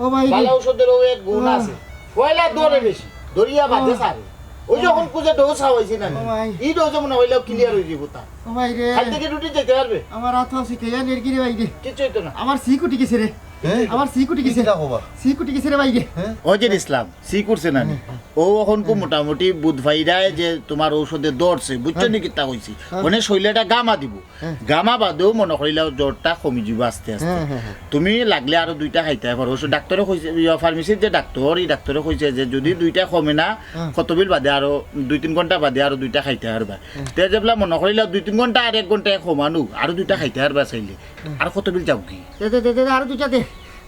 ও ভাই রে। ভালা ঔষধেরও এক গুণ ও। আছে। পয়লা ধরে বেশি, ধরিয়া বাদে ও। ছাড়ে। ওই যে অখন কুজে dose খাওয়াইছি না নি? ও ভাই। ই dose-এ মনে অইলে clear অইযিবো তা। ও ভাই রে। কাইল থাকি duty যাইতে পারবে? আমার আত পাও শিখাইয়া নেরগি রে ভাই রে। কিচ্ছু অইতো না। আমার শিক উঠি গেছে রে। হ্যাঁ? আমার শিক উঠি গেছে। কিতা কবা? শিক উঠি গেছে রে ভাই রে। হ্যাঁ? ওই যে ইসলাম, শিক উঠছে না নি? ও অখন কো মোটামুটি বুধ ভাইরায় যে তুমার ঔষধে ধরছে, বুঝছো নি কিতা কইছি? হ্যাঁ। মানে শরীলে একটা গামা দিবো। হ্যাঁ। গামা বাদেও মনো করিলাও জ্বরটা কমি যিবো আস্তে আস্তে। হ্যাঁ, হ্যাঁ, হ্যাঁ। তুমি লাগলে আরো দুইটা খাইতায় পারো। অবশ্য ডাক্তরে কইছে, ইয়া, ফার্মেসির যে ডাক্তর, ই ডাক্তরে কইছে যে যুদি দুইটা কমে না, হ্যাঁ। কত বিল বাদে আরো দুই তিন ঘন্টা বাদে আরো দুইটা খাইতায় পারবায়। হ্যাঁ। তে যেবলা মনো করিলাও দুই তিন ঘন্টা আর এক ঘন্টায় কমানো, আরো দুইটা খাইতায় পারবায় চাইলে। হ্যাঁ। আর কত বিল যাউক্কা? দে, দে, দে, দে, আরো দুইটা দে।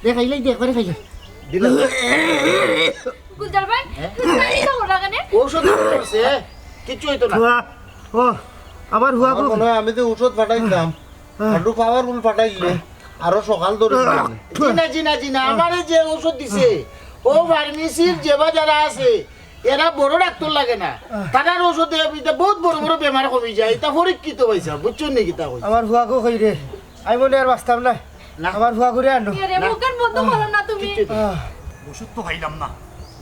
দে, খাইলাই দে, একবারে খাইলাই। দিলাম। গুলজার ভাই, হ্যাঁ? তুমি তো ওরা কেনে? ঔষধ করছে, কিচ্ছু অইতো না। হুয়া, ও, আমার হুয়া আমার গো। মনে হয় আমি যে ঔষধ পাঠাইলাম, হ্যাঁ। আরো powerful পাঠাইলে, আরো সকাল ধরে দিলাম। জি না, জি না, জি না, আমারে যে ঔষধ দিছে, ও ফার্মেসির যে বাজারে আছে, এরা বড় ডাক্তর লাগে না। তারার ঔষধে এমনিতে বহুত বড় বড় বেমার কমি যায়, ইটা পরীক্ষিত অইছে, বুঝছো নি কিতা কইছি? আমার হুয়া গো কই রে? আমি মনে আর বাঁচতাম না। না। আমার হুয়া করে আনো। এ রে, না। মুখখান বন্ধ করো না তুমি। কিচ্ছু না। আহ। ওষুধ তো খাইলাম না।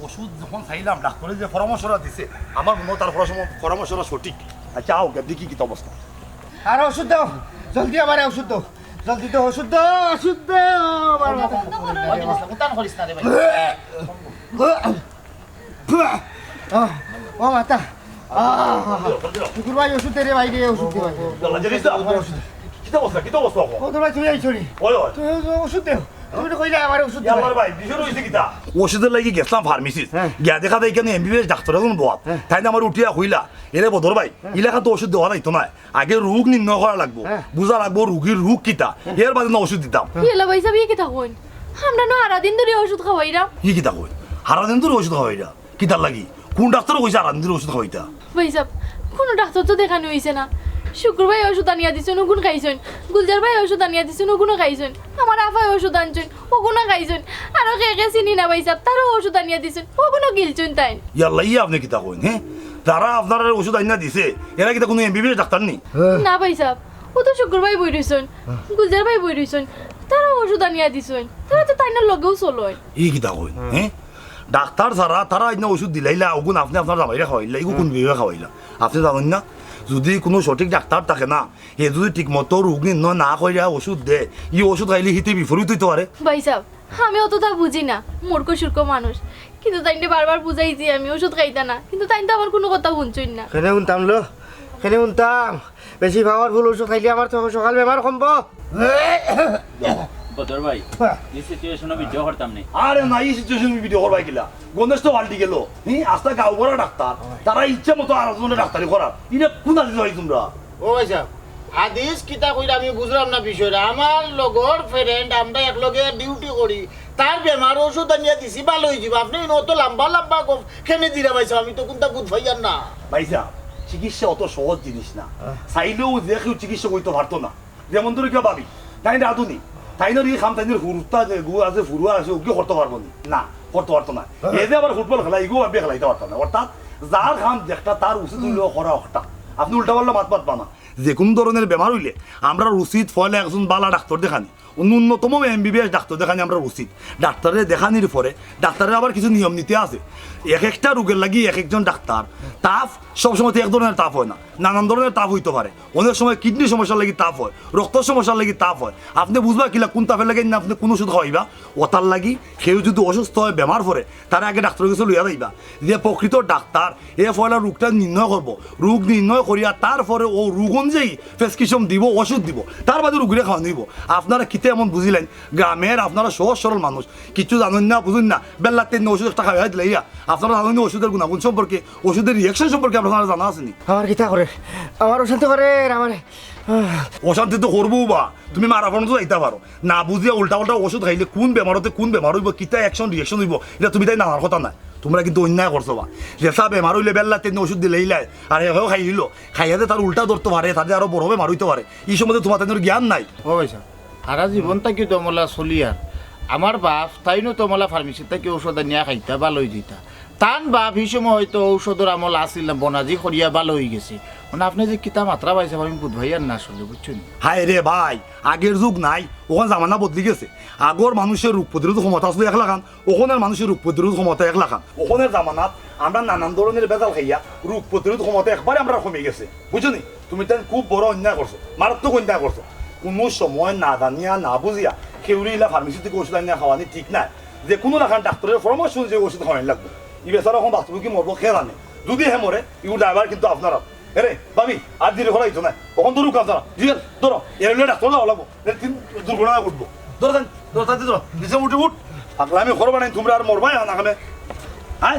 ওষুধ যখন খাইলাম, ডাক্তরে যে পরামর্শটা দিছে, আমার মনে হয় তার পরামর্শ-, পরামর্শটা সঠিক। আচ্ছা, আও, দেখি কিতা অবস্থা। আর ওষুধ দাও, জলদি আমারে ওষুধ দাও, জলদি দাও, ওষুধ দাও, ওষুধ দাও, আমার মাথা। বন্ধ করো। ওই যে, উতান করিস না রে ভাই। আহ, ও মাথা। আহ, শুকুর ভাই, ওষুধ দে রে ভাই রে, ওষুধ দে ভাই। আল্লাহ, জানিস তো? আমার ওষুধ। কিতা অবস্থা, কিতা অবস্থা? ও তো ভাই, তুমি আইছো নি? ওই, ওই। তুমি ওষুধ দেও। তুমি তো কইলে আমার ওষুধ দে ভাই। আমার ভাই, বিষয় অইছে কিতা? ওষুধের লাগি গেছলাম ফার্মেসিত। হ্যাঁ। গিয়া দেখা যায় এখানে এমবিবিএস ডাক্তর একজন বওয়াত। হ্যাঁ। তাইন আমারে উঠিয়া কইলা, "এরে বদর ভাই, হ্যাঁ। ইলাখান তো ওষুধ দেওয়া যাইতো নায়। আগে রোগ নির্ণয় করা লাগবো, হ্যাঁ। বুঝা লাগবো রোগীর রোগ কিতা, হ্যাঁ। এর বাদে না ওষুধ দিতাম।" ইয়াল্লা ভাই সাব, ই কিতা কইন? আমরা নু হারা দিন ধরি ওষুধ খাওয়াইরাম। ই কিতা কইন? হারা দিন ধরি ওষুধ খাওয়াইরা? কিতার লাগি? কুন ডাক্তরে কইছে হারা দিন ধরি ওষুধ খাওয়াইতা? ভাই সাব, কুনু ডাক্তর তো দেখানি অইছে না। শুকুর ভাই ওষুধ আনিয়া দিছইন, ওগুন খাইছইন। গুলজার ভাই ওষুধ আনিয়া দিছইন, ওগুনও খাইছইন। আমার আফায় ওষুধ আনছইন, ওগুনও খাইছইন। আরো কে কে চিনি না ভাই সাব, তারাও ওষুধ আনিয়া দিছইন, ওগুনও গিলছইন তাইন। ইয়াল্লা, ই আপনে কিতা কইন, হে? যারা আপনারারে ওষুধ আনিয়া দিছে, এরা কিতা কুনু এমবিবিএস ডাক্তর নি? না ভাই সাব, ও তো শুকুর ভাই বই রইছইন, গুলজার ভাই বই রইছইন, তারাও ওষুধ আনিয়া দিছইন, তারা তো তাইনর লগেও চলইন। ই কিতা কইন, হে? ডাক্তর ছাড়া তারা আইনা ওষুধ দিলাইলা, ওগুন আপনে আপনার জামাইরে খাওয়াইলা, ইগু কুন বিভাগে খাওয়াইলা? আপনে জানইন না? যুদি কুনু সঠিক ডাক্তর থাকে না, হে যুদি ঠিকমতো রোগ নির্ণয় না করিয়া ওষুধ দে, ই ওষুধ খাইলে হিতে বিপরীত অইতো পারে। ভাই সাব, আমি অততা বুঝি না, মূর্খ সূর্খ মানুষ। কিন্তু তাইনরে বারবার বুঝাইছি আমি, ঔষধ খাইতা না, কিন্তু তাইন তো আমার কুনু কথা হুনছইন না। কেনে হুনতাম লো? কেনে হুনতাম? বেশি powerful ঔষধ খাইলে আমার তো সকাল বেমার কমবো। বদর ভাই, হ্যাঁ। এই situation-ও ভিডিও করতাম নি। আরে না, এই situation ভিডিও করবায় কিলা? গণেশ তো পাল্টি গেল। হি, আস্তা গাঁও ভরা ডাক্তার। তারা ইচ্ছা মতো আর একজনের ডাক্তারি করার। ইনে কোন আজিজ ভাই তোমরা? ও ভাই সাহেব, আজিজ কিতা কইরা আমি বুঝলাম না বিষয়টা। আমার লগর friend, আমরা একলগে duty করি। তার বেমার ঔষধ আনিয়া দিছি, ভালো অইযিবো। আপনে ইনো অত লম্বা লম্বা গপ কেনে দিরা ভাই সাহেব? আমি তো কুনতা বুঝ পাইয়ার না। ভাই সাহেব, চিকিৎসা অত সহজ জিনিস না। চাইলেও যে কেউ চিকিৎসা করতে পারতো না। যেমন ধরো কিবা ভাবি, তাইন রাঁধুনি, তাইনর ই কাম তাইনর হুরুতা যে গু আছে, ফুরুয়া আছে, ওগুলো করতে পারবো নি? না, করতে পারতো না। এ যে আবার ফুটবল খেলা, এগুলো ভাবিয়া খেলাইতে পারতো না। অর্থাৎ যার কাম যেটা, তার উচিত অইলো করা অকটা। আপনে উল্টা পাল্টা মাত মাতবা না। যে কোনো ধরনের বেমার অইলে আমরার উচিত পয়লা একজন বালা ডাক্তার দেখানি, ন্যূনতম এমবিবিএস ডাক্তার দেখানি আমরার উচিত। ডাক্তারে দেখানির পরে ডাক্তারের আবার কিছু নিয়ম নীতি আছে। এক একটা রোগের লাগি এক একজন ডাক্তার। তাপ সবসময় তো এক ধরনের তাপ হয় না, নানান ধরনের তাপ অইতে পারে। অনেক সময় কিডনির সমস্যার লাগি তাপ হয়, রক্তর সমস্যার লাগি তাপ হয়। আপনে বুঝবা কিলা কোন তাপের লাগি না আপনে কোন ওষুধ খাওয়াইবা। ওটার লাগি কেউ যদি অসুস্থ হয়, বেমার পড়ে, তারে আগে ডাক্তারের কাছে লইয়া যাইবা। যে প্রকৃত ডাক্তার, এ পয়লা রোগটা নির্ণয় করবো, রোগ নির্ণয় করিয়া তারপরে ও রোগ অনুযায়ী প্রেসক্রিপশন দিব, ওষুধ দিব, তার বাদে রুগীরে খাওয়ানি অইবো। আপনারা কিতা এমন বুঝিলাইন? গ্রামের আপনারা সহজ সরল মানুষ, কিচ্ছু জানইন না, বুঝইন না, বেল্লাতে ওষুধ একটা খাওয়াই দিলাইয়া। আপনারা জানইন না ওষুধের গুণাগুণ সম্পর্কে, ওষুধের রিয়াকশন সম্পর্কে আপনারা জানা আছে নি? আমার কিতা করে, আমার অশান্তি করে, আমার অশান্তি তো করবো বা, তুমি মারা পর্যন্ত যাইতা পারো। না বুঝিয়া উল্টা পাল্টা ওষুধ খাইলে কোন বেমার হতে কোন বেমার অইবো, কিতা অ্যাকশন রিয়াকশন অইবো, ইটা তুমি তাই জানার কথা নায়। তোমরা কিন্তু অন্যায় করছো বা। যেটা বেমার অইলে বেল্লাতে ওষুধ দিলাইলায়, আর হে খাই দিল, খাইয়া যে তার উল্টা ধরতে পারে, তাতে আরো বড় বেমার অইতে পারে, ই সম্বন্ধে তোমার তাদের জ্ঞান নাই। ও ভাই সাহেব, সারা জীবন থাকি তো আমলা চলিয়ার। আমার বাপ তাইনও তো আমলা ফার্মেসি থাকি ঔষধ আনিয়া খাইতা, ভালো অইযিতা। তান বাপ হি সময় হয়তো ঔষধর আমল আছিল না, বনাজি করিয়া ভালো অইগেছে। মানে আপনে যে কিতা মাতরা পাইছে, আমি বুঝ পাইয়ার না আসলে, বুঝছইন? হায় রে ভাই, আগের যুগ নাই, অখন জামানা বদলি গেছে। আগর মানুষের রোগ প্রতিরোধ ক্ষমতা আছিল এক লাখান, অখনর মানুষের রোগ প্রতিরোধ ক্ষমতা এক লাখান। অখনর জামানাত আমরা নানান ধরনের ভেজাল খাইয়া রোগ প্রতিরোধ ক্ষমতা একবারে আমরার কমি গেছে, বুঝছো নি? তুমি তাই খুব বড় অন্যায় করছো, মারাত্মক অন্যায় করছো। কুনু সময় না জানিয়া না বুঝিয়া কেউরে ইলা ফার্মেসি থাকি ওষুধ আনিয়া খাওয়ানি ঠিক নায়। যে কুনু লাখান ডাক্তারের পরামর্শ অনুযায়ী ওষুধ খাওয়ানি লাগবো। ই বেচারা অখন বাঁচবো কি মরবো কে জানে। যদি হে মরে, ইগুর দায়ভার কিন্তু আপনারার। এরে, ভাবি, আর দেরি করা অইতো নায়। অখন ধরুক আপনারা। জি, ধরো। এরে লইয়া ডাক্তার যাওয়া লাগবো। এরে তিন দুর্ঘটনা ঘটবো। ধরো দেন, ধরো, তাড়াতাড়ি ধরো। নিচে উঠে উঠ। পাগলামি করবা নায়, তোমরা আর মরবায় না কামে। হ্যাঁ?